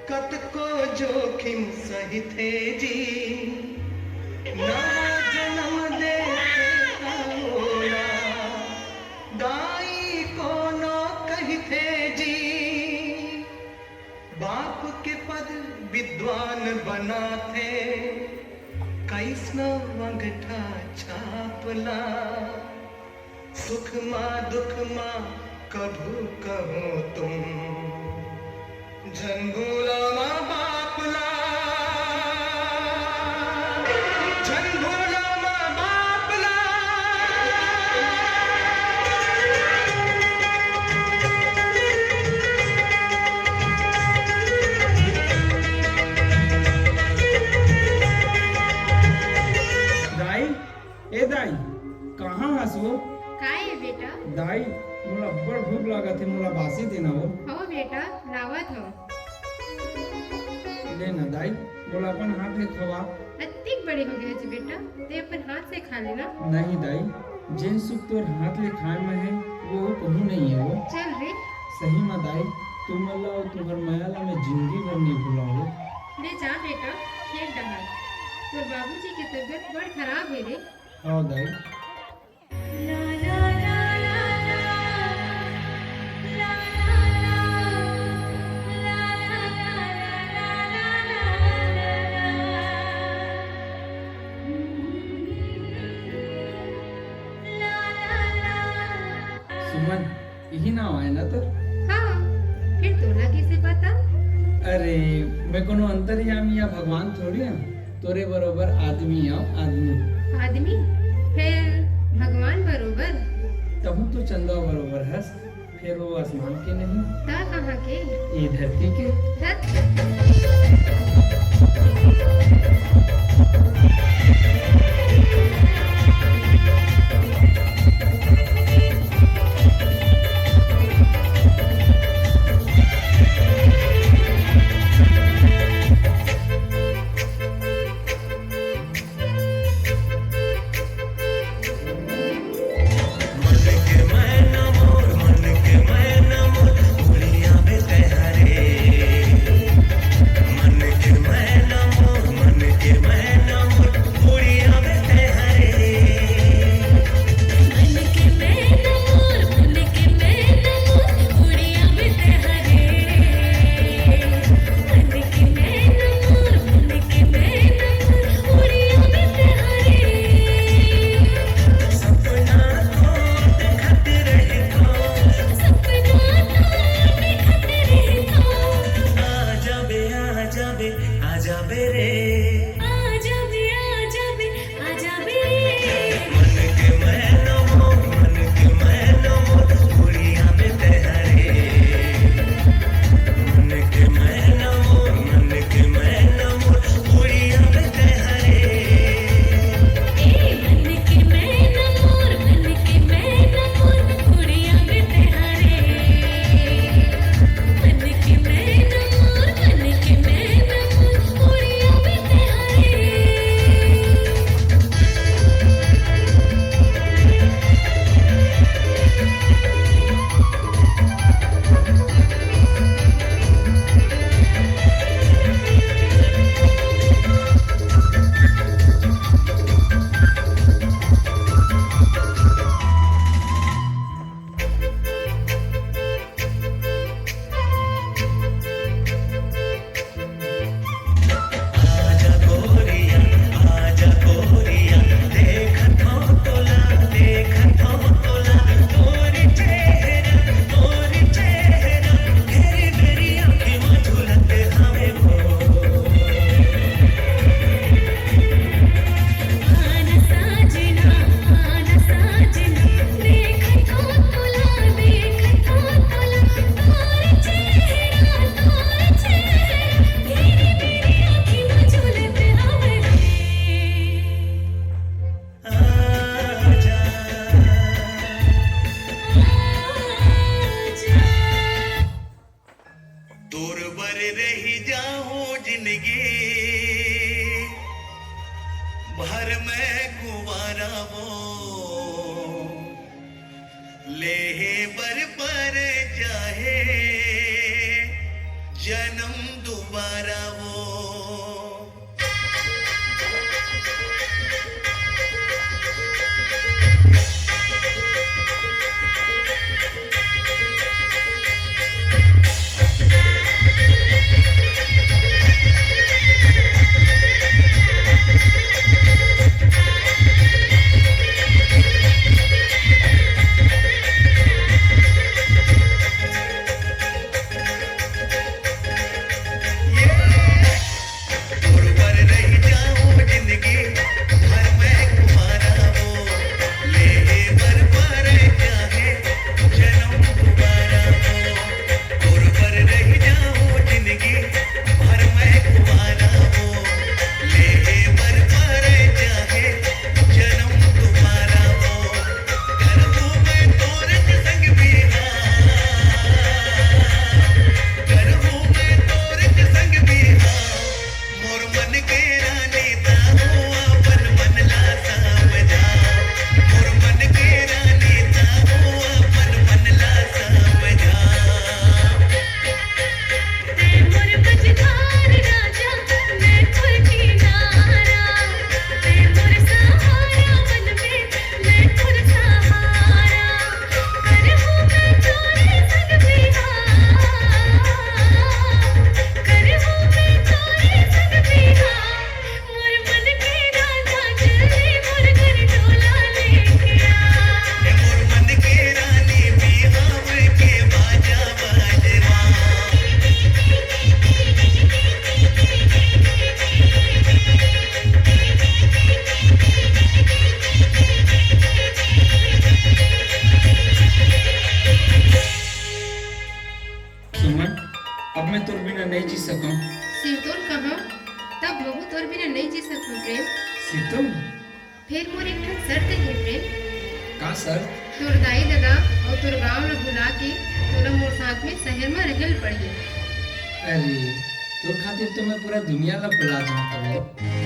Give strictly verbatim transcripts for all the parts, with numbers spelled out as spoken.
कतको जोखिम सहिथे जी, नवा जनम देथे त मोला दाई कोनो कहिथे जी। बाप के पद विद्वान बनाथे, कइसनो अंगठा छाप ला। सुख मा दुख मा कभू कहूँ तुम, झन भूलो मा बाप ला, झन भूलो मा बाप ला। दाई, ए दाई, कहाँ हस वो? का ए बेटा? दाई, मोला अब्बड़ भूख लागत हे, मोला बासी देना वो। हो बेटा, लावत हो। ले ना दाई, मोला अपन हाथ ले खवा। अतिक बड़े हो गए जी बेटा, ते अपन हाथ से खा लेना। नहीं दाई, जेन सुख तोर हाथ ले खाए में है, वो कहूँ नहीं है वो। चल रे। सही में दाई, तुमन ला अउ तुम्हर मया ला मैं जिंदगी भर नहीं भुलाऊँ। ले जा बेटा, खेत डहर। तोर बाबूजी के तबीयत बड़ खराब है रे। हाँ दाई। सुमन, यही नाम आय ना तोर? हाँ, फिर तोला कैसे पता? अरे, मैं कोनो अंतर्यामी या भगवान थोड़ी हूँ। तोरे बरोबर आदमी आव, आदमी। आदमी? फिर भगवान बरोबर? तहूँ तो चंदा बरोबर हस, फिर वो आसमान के नहीं। ता कहाँ के? ये धरती के। धत। तोर बर रही जाहूं जिंदगी भर मैं कुंवारा वो, लेहे बर पर चाहे जन्म दोबारा वो। सुमन, अब मैं तोर बिना नहीं जी सकूं। सिरतोन कहा, तब महू तोर बिना नहीं जी सकूं प्रेम। सिरतोन? फेर मोर एक ठन शर्त हे प्रेम। का शर्त? तोर दाई ददा अउ तोर गांव ला भुला के तोला मोर साथ में शहर में रहे ल पड़ही। अरे, तोर खातिर तो मैं पूरा दुनिया ला भुला जाऊं पगली।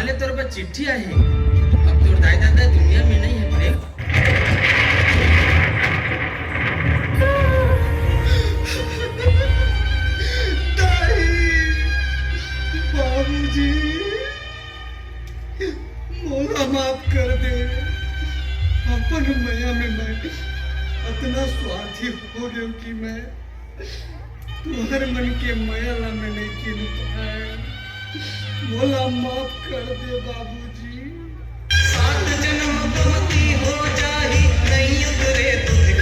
ले तोर बर चिट्ठी आही। अब तोर दाई ददा दुनिया में नहीं है प्रेम। दाई, बाबूजी, मोला माफ कर दे। अपन मया में मैं अतना स्वार्थी हो गयो कि मैं तुहर मन के मया ला मैं नहीं चिन्ह पाए। मोला माफ कर दे बाबूजी। सात जन्म गमती हो जाही, नहीं उतरे दुख